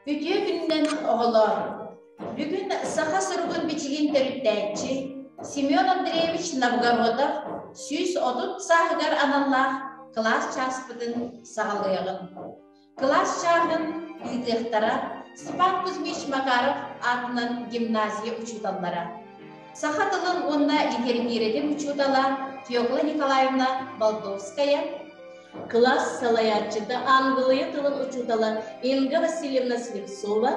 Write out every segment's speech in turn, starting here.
Үтүө күнүнэн оҕолоор! Бүгүн саха суругун-бичигин төрүттээччи Семен Андреевич Новгородов 130 сааһыгар аналлаах кылаас чааспытын саҕалыаҕын. Кылаас чааһын ыытыахтара Степан Кузьмич Макаров аатынан гимназия учууталлара, саха тылын уонна литэрэтиирэтин учуутала Фёкла Николаевна Болдовская, Кылаас салайааччыта аангылыйа тылын учуутала Инга Васильевна Слепцова,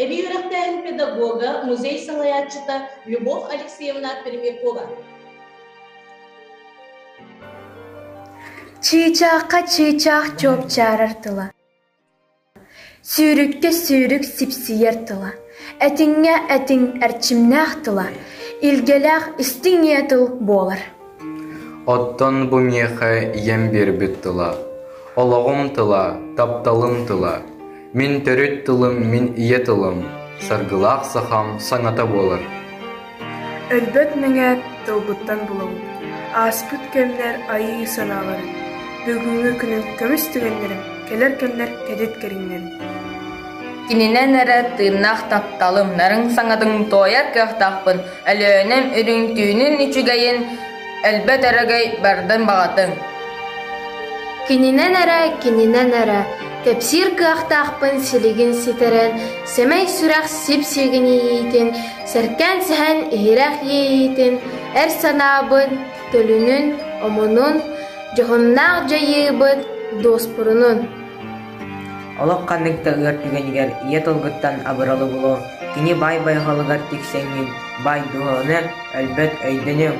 эбии үөрэхтээһин педагога, музей салайааччыта Любовь Алексеевна Пермякова. Чыычаахха чыычаах чуопчаарар тыла, Сүүрүккэ сүүрүк сипсийэр тыла, Этиҥҥэ этиҥ эрчимнээх тыла, Илгэлээх истиҥ ийэ тыл буолар. Оттон бу миэхэ ийэм биэрбит тыла, олоҕум тыла, тапталым тыла, мин төрүт тылым, мин ийэ тылым, саргылаах сахам саҥата буолар. Өлбөт мэҥэ тылбыттан булабын, ааспыт кэмнэр айыы санааларын, бүгүҥҥү күнүм көмүс түгэннэрим, кэлэр кэмнэр кэтит кэриҥнэрим. Кининэн эрэ тыыннаах тапталым, нарын саҥатын туойар кыахтаахпын, Өлөөнөм үрүҥ түүнүн үчүгэйин, өлбөт өрөгөй бардын баҕатын. Кининэн эрэ, кининэн эрэ, кэпсиир кыахтаахпын силигин ситэрэн, сэмэй сүрэх сип-сигинийиитин, сэркээн сэһэн иһирэх иэйиитин, эр санаабын, төлүнүн, омунун, дьоһуннаах дьайыыбыт дуоспурунун. Олох ханнык да ыар түгэнигэр ийэ тылгыттан абыралы булуо, кини баай байҕалыгар тиксэҥҥин, баай дууһаны өлбөт өйдөнүөҥ.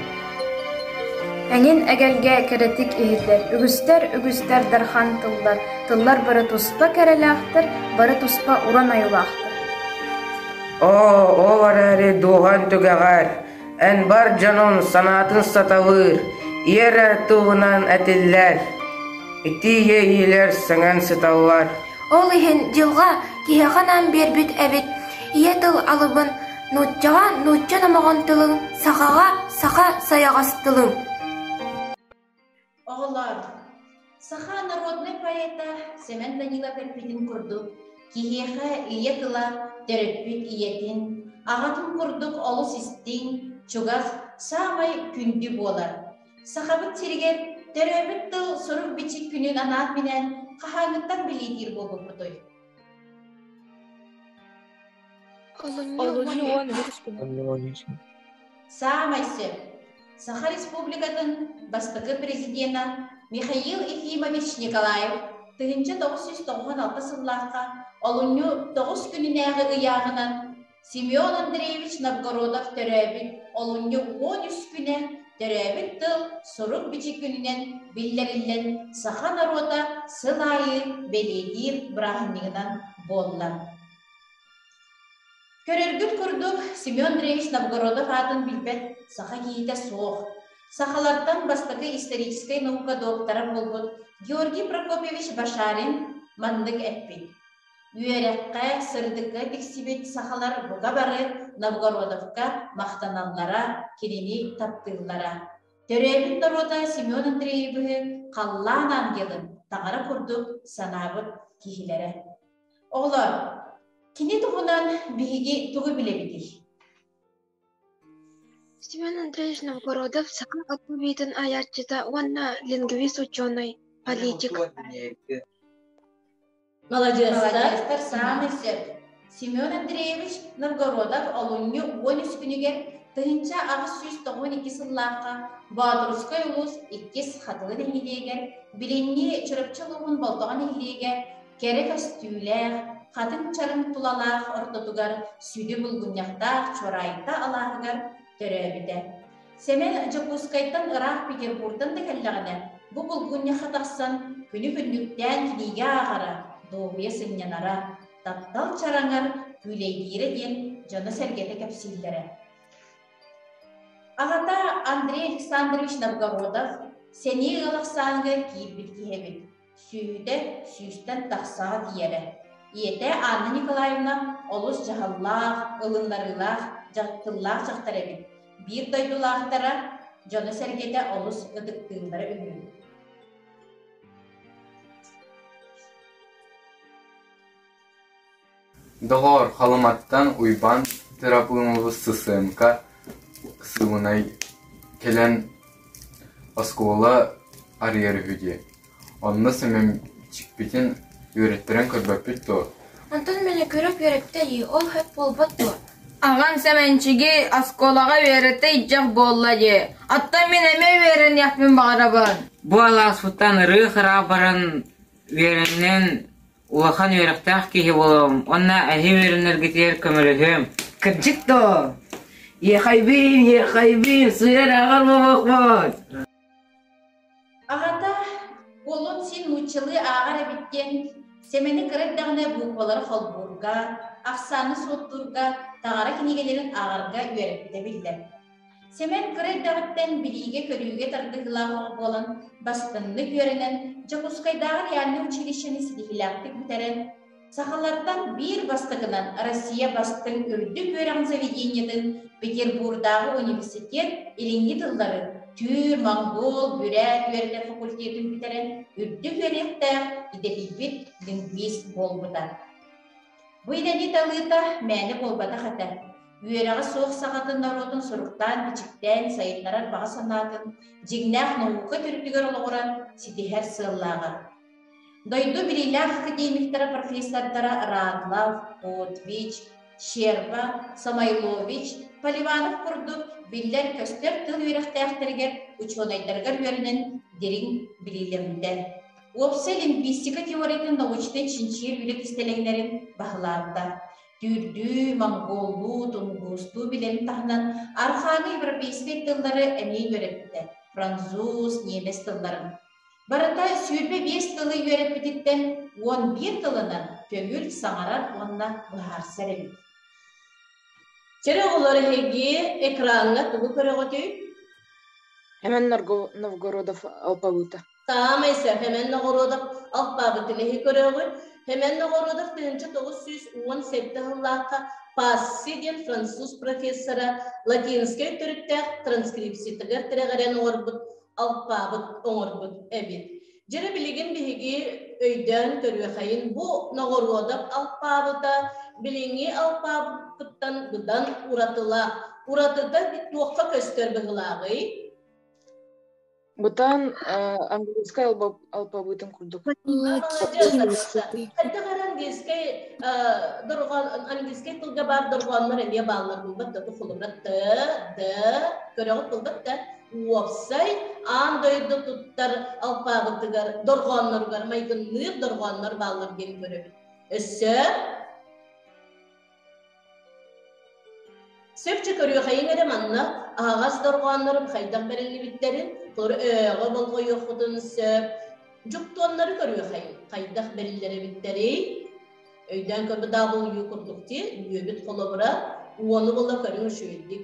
Эҥин эгэлгэ кэрэтик иһиллэр, үгүстэр үгүстэр дархан тыллар, тыллар бары туспа кэрэлээхтэр, бары туспа уран айылаахтар. Оо, ол эрээри дууһаҥ түгэҕэр, эн бар дьонун санаатын саталыыр, иэрэ туһунан этиллэр. Ити иэйиилэр саҥан сыталлар. Ол иһин дьылҕа киһиэхэ анаан биэрбит эбит ийэ тыл алыбын, нууччаҕа нуучча номоҕон тылын, сахаҕа саха сайаҕас тылын. Оҕолоор, саха народнай поэта Сэмэн Данилов эппитин курдук, киһиэхэ ийэ тыла төрөппүт ийэтин, аҕатын курдук олус истиҥ, чугас, саамай күндү буолар. Сахабыт сиригэр төрөөбүт тыл сурук-бичик күнүн анаан-минээн хаһааҥҥыттан билиитиир буолбуппутуй? Олунньу 13 күнэ. Саамай сөп. Саха Республикатын бастакы президена Михаил Ефимович Николаев 1996 сыллаахха олунньу 9 күнүнээҕи ыйааҕынан Семен Андреевич Новгородов төрөөбүт олунньу 13 күнэ төрөөбүт тыл сурук-бичик күнүнэн биллэриллэн саха норуота сыл аайы бэлиэтиир бырааһынньыгынан буолла. Көрөргүт курдук, Семен Андреевич Новгородов аатын билбэт саха киһитэ суох. Сахалартан бастакы историческай наука доктора буолбут Георгий Прокопьевич Башарин маннык эппит. Үөрэххэ, сырдыкка тиксибит сахалар бука бары Новгородовка махтаналлара, кинини таптыыллара. Төрөөбүт норуота Семен Андреевиһы халлаан ангелын, таҥара курдук санаабыт киһилэрэ. Оҕолор, кини туһунан биһиги тугу билэбитий? Семен Андреевич Новгородов саха алфавитын айааччыта уонна лингвист-учуонай, политик. Маладьыастар. Маладьыастар саамай сөп. Семен Андреевич Новгородов олунньу 13 күнүгэр 1892 сыллаахха Боотурускай улуус иккис Хатылы нэһилиэгэр, билиҥҥи Чурапчы улууһун Болтоҕо нэһилиэгэр кэрэ көстүүлээх, хатыҥ чарыҥ тулалаах ортотугар сүдү булгунньахтаах Чуораайта алааһыгар төрөөбүтэ. Сэмэн Дьокуускайтан ыраах Петербургтан да кэллэҕинэ, бу булгунньахха тахсан күнү-күннүктээн кинигэ ааҕара, дуоһуйа сынньанара, таптал чараҥар күүлэйдиирэ диэн дьоно-сэргэтэ кэпсииллэрэ. Аҕата Андрей Александрович Новгородов сэниэ ыал ахсааныгар киирбит киһи эбит. Сүүһүтэ сүүстэн тахсаҕа тиийэрэ. Ийэтэ Анна Николаевна олус дьаһаллаах, ылыннарыылаах, тыллаах дьахтар эбит. Биир дойдулаахтара, дьоно-сэргэтэ олус ытыктыыллара үһү. Доҕоор, Халыматтан Уйбаан Тырапыымабыс ССМ-ка сыылынай кэлэн оскуола арыйар үһү дии, онно Сэмэнчикпитин үөрэттэрэн көрбөппүт дуо? Онтон Мөнөкүрүп үөрэппитэ дии, ол сөп буолбат дуо? Аҕам Сэмэнчиги оскуолаҕа үөрэтэ илдьэх буолла дии, оттон мин эмиэ үөрэниэхпин баҕарабын. Бу алааспыттан ырыы-хара баран үөрэнэн улахан үөрэхтээх киһи буолуом уонна эһи үөрэнэргитигэр көмөлөһүөм. Кырдьык доо, иэхэйбиин, иэхэйбиин, сыар аҕал буолуохпут. Аҕата уолун син нууччалыы ааҕар эбит диэн Сэмэни кыра эрдэҕинэ буквалары холбуурга, ахсааны суоттуурга, таҥара кинигэлэрин ааҕарга үөрэппитэ биллэр. Сэмэн кыра эрдэҕиттэн билиигэ-көрүүгэ тардыһыылаах оҕо буолан, бастыҥнык үөрэнэн, Дьокуускайдааҕы реальнай училищены ситиһиилээхтик бүтэрэн, сахалартан биир бастакынан Россия бастыҥ үрдүк үөрэҕин заведениетын Петербурдааҕы университет илиҥҥи тыллары түүр, монгол, бүрээт үөрэтэр факультетын бүтэрэн үрдүк үөрэхтээх идэтийбит лингвист буолбута. Бу идэни талыыта мээнэ буолбатах этэ. Үөрэҕэ суох саҕатын норуотун суруктаан-бичиктээн сайыннарар баҕа санаатын дьиҥнээх наука төрүтүгэр олоҕуран ситиһэр сыаллааҕа. Дойду билиилээх академиктара профессордара Радлов, Котвич, Щерба, Самойлович, Поливанов курдук биллэр-көстөр тыл үөрэхтээхтэригэр, учуонайдарыгар үөрэнэн дириҥ билиилэммитэ. Уопсай лингвистика теориятын научнай чинчийэр үлэ кистэлэҥнэрин баһылаабыта. Түүрдүү, монголлуу, тунгустуу билэрин таһынан архааҥы европейскай тыллары эмиэ үөрэппитэ, француз, ньиэмэс тылларын. Барыта 25 тылы үөрэппититтэн 11 тылынан көҥүл саҥарар уонна быһаарсар эбит. Чэрэ оҕолор эһиги экраҥҥа тугу көрөҕүтүй? Эмэн Новгородов алпабыта. Саамай сөп Эмэн Новгородов алпабытын эһи көрөҕүт. Эмэн Новгородов 1917 сыллаахха Пасси диэн француз профессора латинскай төрүттээх транскрипциятыгар тирэҕирэн оҥорбут алпаабыт оҥорбут эбит. Дьэрэ билигин биһиги өйдөөн көрүөхэйин бу Ноҕоруодап алпаабыта билиҥҥи алпаабыттан быдан уратылаах. Уратыта туохха көстөр быһылааҕый? Бытан английскай алпабыытын курдук. Хайдах эрэ английскай дорҕоон английскай тылга баар дорҕооннор эмиэ бааллар буолбат да бу холобура т, д көрөҕүт буолбат да уопсай аан дойду туттар алпаабытыгар дорҕоонноругар майгынныыр дорҕооннор бааллар диэн көрөбүт. Өссө Сөпчө көрүөхэйиҥ эрэ манна аһаҕас дорҕооннорум хайдах бэриллибиттэрин, толору өөҕө болҕойуоххутун сөп. Дьуптуоннары көрүөхэйиҥ хайдах бэриллэр эбиттэрий? Өйдөөн көрбүт W курдук дии, үөбүт холобура уону була көрүҥ үчүгэйдик.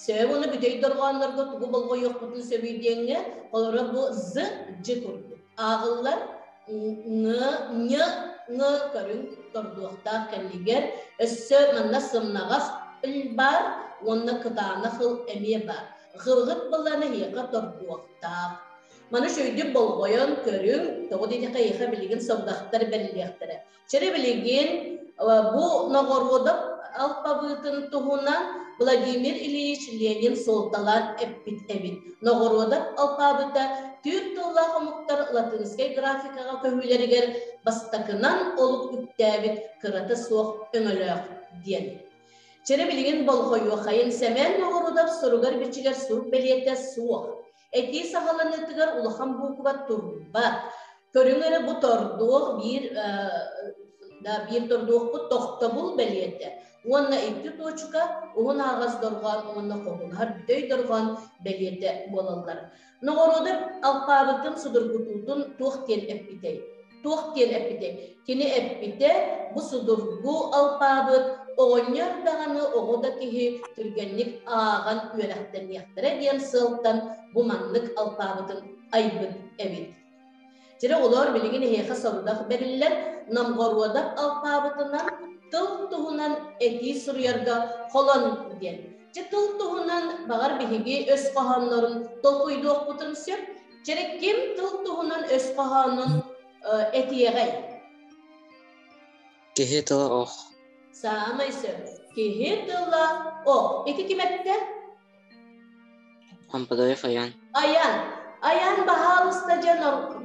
Сөп уону бүтэй дорҕооннорго тугу болҕойуохпутун сөбүй диэҥҥэ, холобура бу з, дж курдук ааҕыллар ҥ, ñ, ҥ көрүҥ тордуохтаах кэннигэр өссө манна сымнаҕас ыл баар уонна кытаанах ыл эмиэ баар. Ҕылҕыт былаана эһиэхэ тордуохтаах. Маны үчүгэйдик болҕойон көрүҥ, тоҕо диэтэххэ эһиэхэ билигин сорудахтар бэриллиэхтэрэ. Чэрэ билигин бу Ноҕоруодап алпабыытын туһунан Владимир Ильич Ленин суолталаан эппит эбит. Ноҕоруодап алпаабыта түүр тыллаах омуктар латынскай графикаҕа көһүүлэригэр бастакынан олук үктээбит кырата суох өҥөлөөх диэн. Чэрэ билигин болҕойуохайын Сэмэн Ноҕоруодап суругар-бичигэр сурук бэлиэтэ суох. Этии саҕаланыытыгар улахан буукуба турбат. Көрүҥ эрэ бу тордуох биир да биир тордуохпут тохтобул бэлиэтэ уонна икки туочука уһун аһаҕас дорҕоон уонна хоһулаһар бүтэй дорҕоон бэлиэтэ буолаллар. Ноҕоруодар алпаабытын судургутуутун туох диэн эппитэй? Туох диэн эппитэй? Кини эппитэ, бу судургу алпаабыт оҕонньор даҕаны оҕо да киһи түргэнник ааҕан үөрэхтэниэхтэрэ диэн сыалтан бу маннык алпаабытын айбыт эбит. Дьире оҕолоор билигин эһиэхэ сорудах бэриллэр Новгородов алпаабытынан тыл туһунан этии суруйарга холон диэн. Дьэ тыл туһунан баҕар биһиги өс хоһооннорун толкуйдуохпутун сөп. Чэрэ ким тыл туһунан өс хоһоонун этиэҕэй? Киһи тыла ох. Саамай сөп. Киһи тыла о. Ити ким эттэ? Хампадоев Аян. Аян. Аян баһаалыста дьэ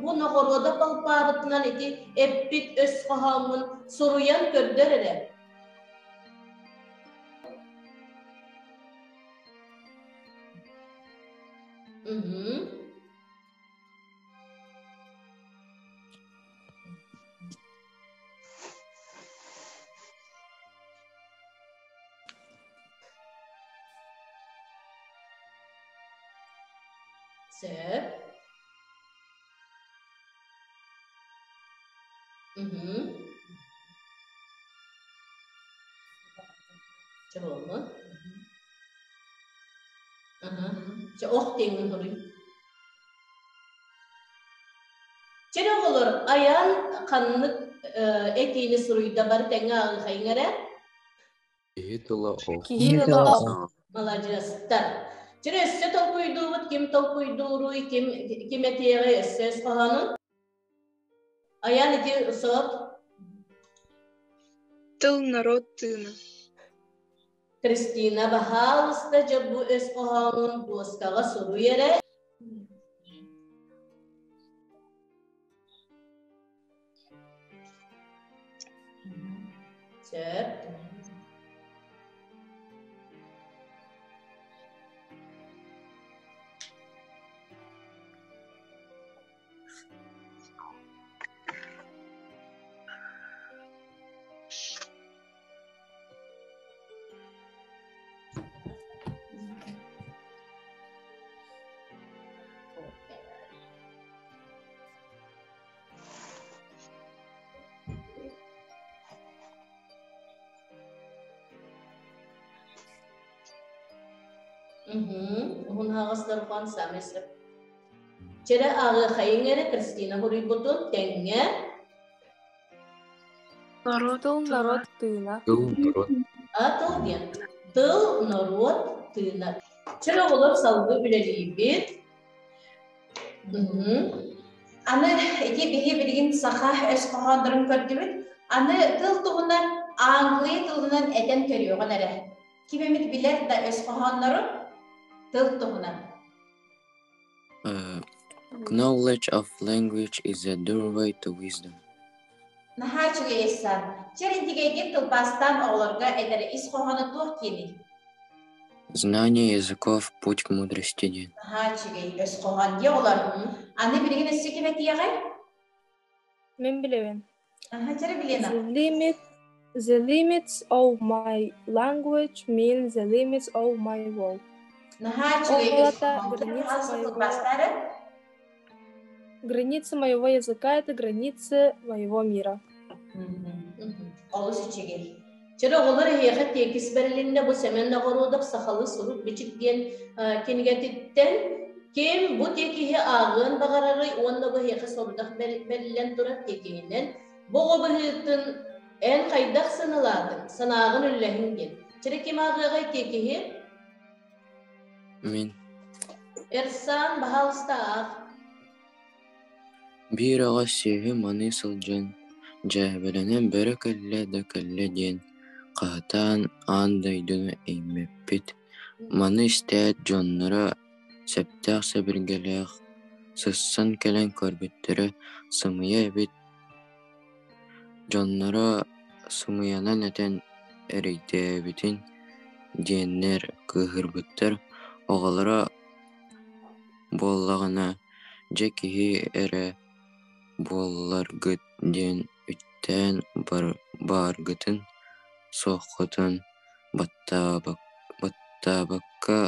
бу ноҕоруода полпаабытынан ити эппит өс хоһооммун суруйан көрдөр эрэ. Угу. Сөп. Угу. Чэ буоллун. Аха. Чэ ох диэҥҥин хоруй. Чэ оҕолор, айан ханнык этиини суруйда бары тэҥҥэ ааҕыахайыҥ эрэ. Киһи тыла ох. Киһи тыла ох. Маладьыастар. Чэ өссө толкуйдуубут, ким толкуйдууруй, ким ким этиэҕэй өссө өс хоһоонун? Айан ити сот. Тыл народ тыына. Кристина, баһаалыста дьэ бу өс хоһоонун дуоскаҕа суруй эрэ. Сөп. Уһун хаҕыс дорҕоон саамай сөп. Чэрэ ааҕыахайыҥ эрэ Кристина хоруйбутун тэҥҥэ Тыл норуот тыына. Тыл норуот. А тыл диэн. Тыл норуот тыына. Чэр оҕолор салгыы үлэлиибит. Аны ити биһи билигин саха өс хоһооннорун көрдүбүт. Аны тыл туһунан англия тылынан этэн көрүөҕүн эрэ. Ким эмит билэр да өс хоһооннорун тыл туһунан. Knowledge of language is a doorway to wisdom. Наһаа үчүгэй Эссан. Чэр интигэйгин тылбаастаан оҕолорго этэр ис хоһооно туох диэний? Знание языков – путь к мудрости диэн. Наһаа үчүгэй өс хоһоон дии оҕолор. Аны билигин өссө ким этиэҕэй? Мин билэбин. Аха, чэрэ билиэнэ. The limit, the limits of my language mean the limits of my world. Наһаа үчүгэй Ол өс аата хоһоон. граница Хаалса моего тылбаастаары? Граница моего языка – это границы моего мира. Олус үчүгэй. Чэрэ оҕолор эһиэхэ тиэкис бэрилиннэ бу Сэмэн Ноҕоруодап сахалыы сурук-бичик диэн кинигэтиттэн ким бу тиэкиһи ааҕыан баҕарарый уонна бу эһиэхэ сорудах бэриллэн турар тиэкиһинэн бу оҕо быһыытын эн хайдах сыаналаатыҥ, санааҕын үллэһиҥ диэн. Чэрэ ким ааҕыаҕай тиэкиһи? Мин. Эрсан, баһаалыста аах. Биир оҕо сүөһү маныы сылдьан, дьээбэлэнэн бөрө кэллэ да кэллэ диэн хаһытаан аан дойдуну эймэппит. Маны истээт дьонноро сөптөөх сэбиргэлээх сыссан кэлэн көрбүттэрэ сымыйа эбит, дьонноро сымыйанан этэн эрэйдээбитин диэннэр кыыһырбыттар, оҕолоро буоллаҕына, дьэ киһи эрэ буолларгыт диэн үттээн бааргытын, суоххутун баттаабакка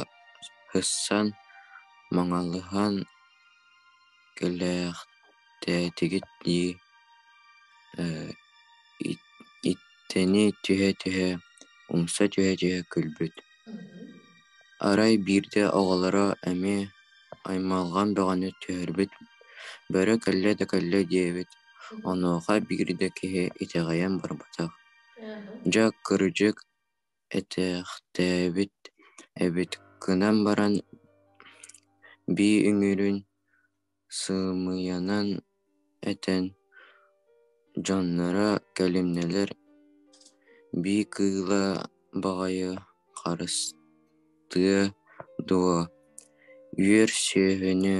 сыссан, маҥалаһан кэлээхтээтигит дии, иттэни түһэ-түһэ, умса түһэ-түһэ күлбүт Арай биирдэ оҕолоро эмиэ аймалҕан бөҕөнү түһэрбит, бөрө кэллэ да кэллэ диэбит, онуоха биир да киһи итэҕэйэн барбатах, дьэ кырдьык этээхтээбит эбит гынан баран бии үҥүүрүн Сымыйанан этэн, дьонноро кэлимнэлэр Бии кыыла баҕайы харыстыа дуо, үөр сүөһүнү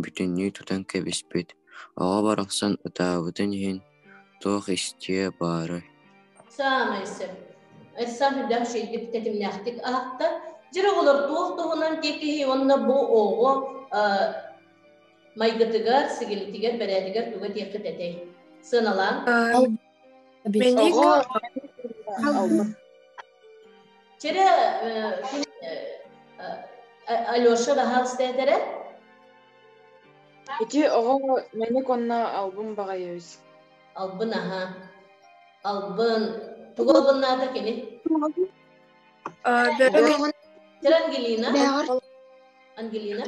бүтүннүү тутан кэбиспит, оҕо барахсан ытаабытын иһин туох истиэ баарай Саамай сөп. Саам үрдээх үчүгэйдик тэтимнээхтик аахта. Дьэр оҕолор туох туһунан тиэкиһи уонна бу оҕо майгытыгар, сигилитигэр, бэрээтигэр туга диэххит этэй? Сыаналаан. Чэрэ Алеша баһаалыста этэрэ. Ити оҕо мэник уонна албын баҕайыбыз. Албын аһа. Албын. Тугу албыннаата кини? Чэрэ Ангелина. Ангелина.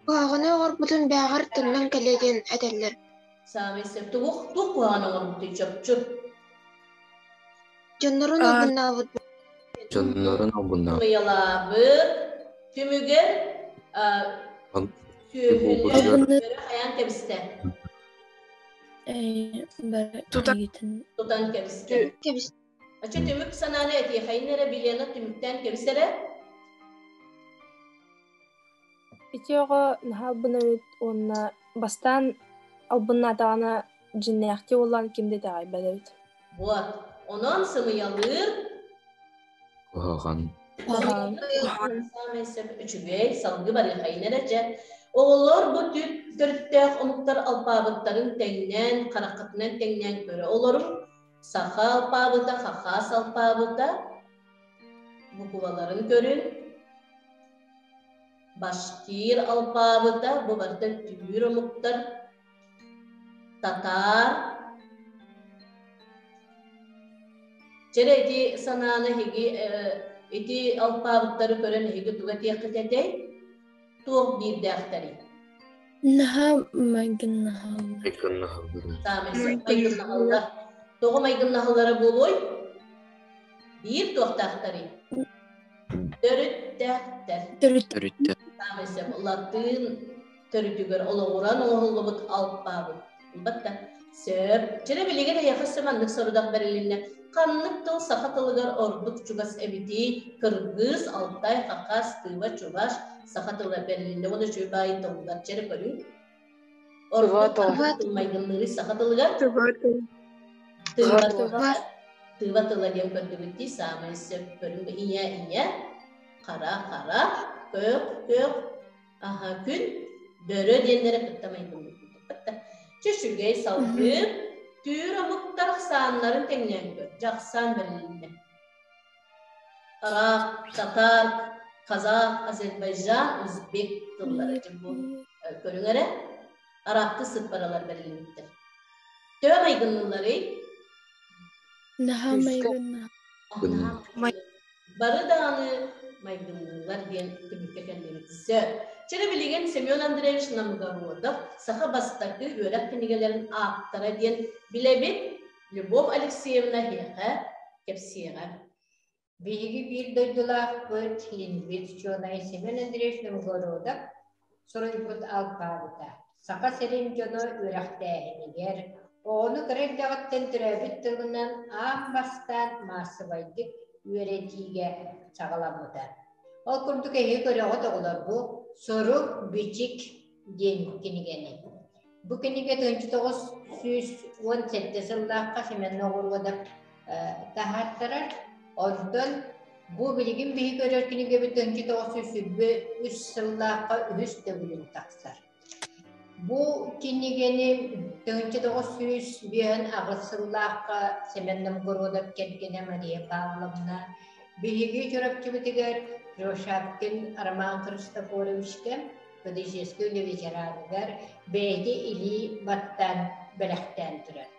Куһаҕаны оҥорбутун бээҕэр төннөн кэлиэ диэн этэллэр. Саамай сөп. Тугу туох куһаҕаны оҥорбутуй чопчу? Дьоннорун албыннаабыт. Дьоннорун албыннаабыт. Сымыйалаабыт. Түмүгэр сүөһүнү хайаан кэбистэ. Тутан Тутан кэбистэ. Ача түмүк санааны этиэхэйин эрэ билиэна түмүктээн кэбис эрэ. Ити оҕо наһаа албын эбит уонна бастаан албыннаатаҕына дьиҥнээхтии уоллаан ким да итэҕэйбэт эбит. Вот. Онон сымыйалыыр Куһаҕан. Саамай сөп үчүгэй, салгыы барыахайын эрэ дьэ. Оҕолор бу төрүттээх омуктар алпаабыттарын тэҥнээн, хараххытынан тэҥнээн көрө олоруҥ. Саха алпаабыта, хахаас алпаабыта букваларын көрүн. Башкир алпаабыта бу барыта түүр омуктар, татаар. Чэрэ ити санааны эһиги ити алпаабыттары көрөн эһиги туга этиэххит этэй? Туох биирдээхтэрий? Наһаа майгыннаһаллар. Майгыннаһаллар. Саамай майгыннаһаллар. Тоҕо майгыннаһаллара буолуой? Биир туохтаахтарый? Төрүттээхтэр. Төрүттэр. Саамай сөп. Латыын төрүтүгэр олоҕуран оҥоһуллубут алпаабыт. Батта. Сөп. Чэрэ билигин эһиэхэ өссө маннык сорудах бэрилиннэ. Ханнык тыл саха тылыгар ордук чугас эбитий? Кыргыз, Алтай, Хакас, Тыва, Чуваш саха тыла бэрилиннэ. Уонна үчүгэй баайы тыллар. Чэрэ көрүҥ. Ордук тыл майгынныырый саха тылыгар? Тыва тыла. Тыва тыла диэн көрдүгүт дии саамай сөп көрүҥ ийэ ийэ хара хара көк көк аха күн бөрө диэннэри кытта майгынныыр Чүчүгэй салгыы түүр омуктар ахсааннарын тэҥнээн көр дьахсаан бэрилиннэ Араб, татар, казах, азербайджан, узбек тыллара бу көрүҥ эрэ арабты сыппаралар бэриллибиттэр. Төһө майгынныларый? Наһаа майгынна. Бары даҕаны майгынныылар диэн түмүккэ кэллибит. Сөп. Чэрэ билигин Семен Андреевич Новгородов саха бастакы үөрэх кинигэлэрин ааптара диэн билэбит. Любовь Алексеевна эһиэхэ кэпсиэҕэ. Биһиги биир дойдулаахпыт, лингвист учуонай Семен Андреевич Новгородов суруйбут алпаабыта Саха сирин дьоно үөрэхтээһинигэр, оҕону кыра эрдэҕиттэн төрөөбүт тылынан аан бастаан маассабайдык үөрэтиигэ саҕаламмыта. Ол курдук эһиги көрөҕүт оҕолор бу «Сурук-бичик» диэн кинигэни. Бу кинигэ 1917 сыллаахха Семен Новгородов таһааттарар. Онтон бу билигин биһи көрөр кинигэбит 1923 сыллаахха үһүс төгүлүн тахсар. Бу кинигэни 1958 сыллаахха Семен Новгородов кэргэнэ Мария Павловна биһиги Чурапчыбытыгар Кривошапкин Роман Христофоровичка педагогическай үлэ ветераныгар бэйэтэ илии баттаан бэлэхтээн турар.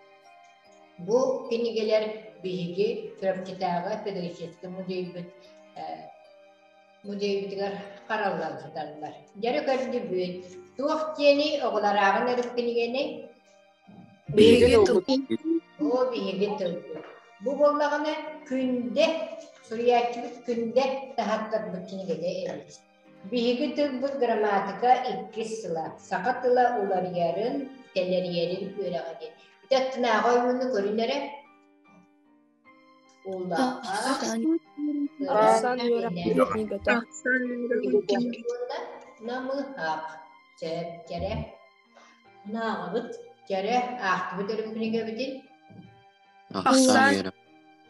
Бу кинигэлэр биһиги Чурапчытааҕы педагогическай музейбыт музейбытыгар хараллан сыталлар. Дьэрэ көрдүбүт. Туох диэни оҕолорааҕын өрүк кинигэни? Биһиги тылбыт. Оо, биһиги тылбыт. Бу буоллаҕына Күндэ, суруйааччыбыт Күндэ таһаттарбыт кинигэтэ эбит. Биһиги тылбыт грамматика иккис сыла, саха тыла уларыйарын, тэлэрийэрин үөрэҕэ диэн. Ити аттынааҕы ойууну көрүн эрэ. Улахан Ахсаан үөрэҕин кинигэтэ. Намыһах. Чэрэ. Нааҕабыт. Чэрэ аахтыбыт өрүм кинигэбитин. Ахсаан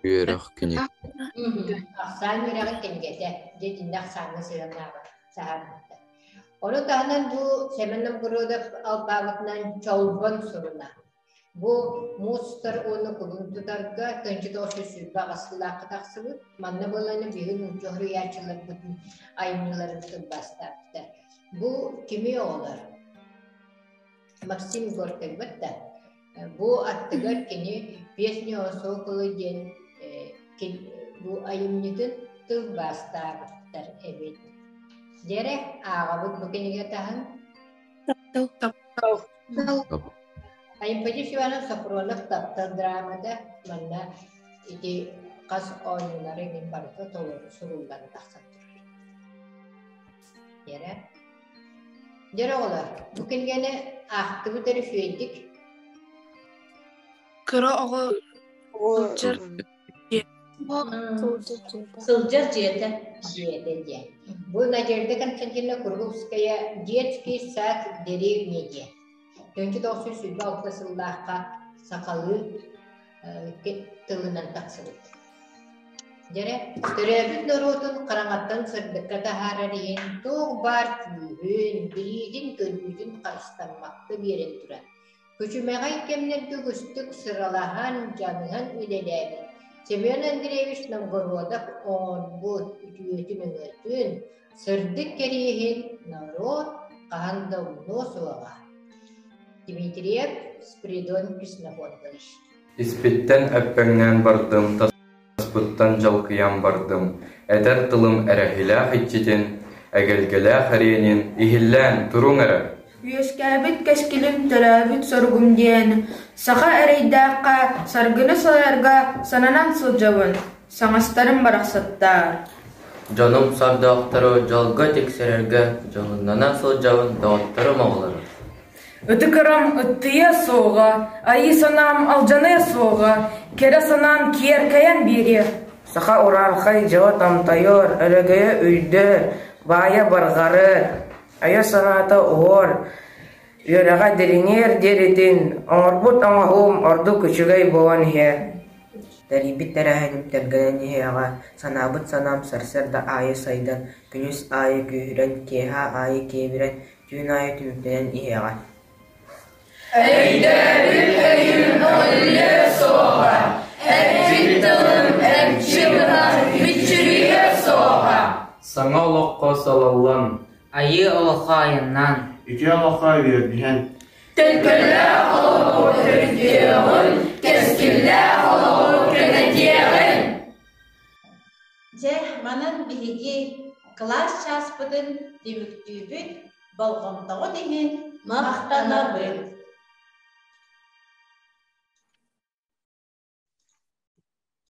үөрэх кинигэ. Ахсаан үөрэҕин кинигэтэ. Дьэ итиннэ ахсааҥҥа сыһыаннаабат саһарбыттар. Ону таһынан бу Семен Новгородов алпаабытынан Чолбон суруна. Бу муус устар уонна кулун тутарга 1928 сыллаахха тахсыбыт. Манна буолан биһиги нуучча суруйааччыларбытын айымньыларын тылбаастаабыттар. Бу кими оҕолор? Максим Горькайбыт да. Бу аттыгар кини «Песня о соколе» диэн бу айымньытын тылбаастаабыттар эбит. Дьэрэ, ааҕабыт бу кинигэ таһын. Таптал. Анемподист Иванов Софронов таптал драмата манна ити хас оонньуулары мин барыта толору суруллан тахсан турар. Дьэрэ. Дьэрэ оҕолор, бу кинигэни аахтыбыт эрэ үчүгэйдик. Кыра оҕо сылдьар Сылдьар дьиэтэ. Дьиэтэ диэн. Бу Надежда Константиновна Кургубская «Детский сад в деревне» диэн. 1926 сыллаахха сахалыы тылынан тахсыбыт. Дьэрэ, төрөөбүт норуотун хараҥаттан сырдыкка таһаарар иһин туох баар күүһүн, билиитин-көрүүтүн харыстаммакка биэрэн турар. Күчүмэҕэй кэмнэргэ үгүстүк сыралаһан, дьаныһан үлэлээбит Семен Андреевич Новгородов оҥорбут үтүөтүн-өҥөтүн, сырдык кэриэһин норуот хаһан да умнуо суоҕа. Дмитриев Спиридон Ксенофонтович Испиттэн эппэҥнээн бардым, таспыттан дьалкыйан бардым, этэр тылым эрэһилээх иччитин, эгэлгэлээх эриэнин иһиллээн туруҥ эрэ Үөскээбит кэскилим төрөөбүт соругум диэн, саха эрэйдээххэ саргыны салайарга сананан сылдьабын, саҥастарым барахсаттаар. Дьонум сордоохтору дьолго тиксэрэргэ дьоһуннана сылдьабын доҕотторум оҕолоро. Ытык ырам ыттыйыа суоҕа, айыы санаам алдьаныа суоҕа, кэрэ санаам киэркэйэн биэриэ. Саха урааҥхай дьоҕо томтойор, өрөгөйө үрдүөр, баайа барҕарар, айа санаата уһуор, үөрэҕэ дириҥиэр диэритин, оҥорбут оҥоһуум ордук үчүгэй буолан иһиэ. Тэрийбит тэрээһиним тэлгэнэн иһиэҕэ, санаабыт санаам сарсыарда аайы сайдан, күнүс аайы күүһүрэн, киэһэ аайы киэбирэн, түүн аайы түмүктэнэн иһиэҕэ. Өйдөөбүт өйүм өллүө суоҕа, эппит тылым эмчи быһа мүччүрүйүө суоҕа. Саҥа олоххо салаллан, Айыы олоххо айаннаан, Үтүө олоххо үөрдүһэн, Төлкөлөөх олоҕу төрүтүөҕүн, кэскиллээх олоҕу кэнэтиэҕин! Дьэ, манан биһиги кылаас чааспытын түмүктүүбүт, болҕомтоҕут иһин махтанабыт.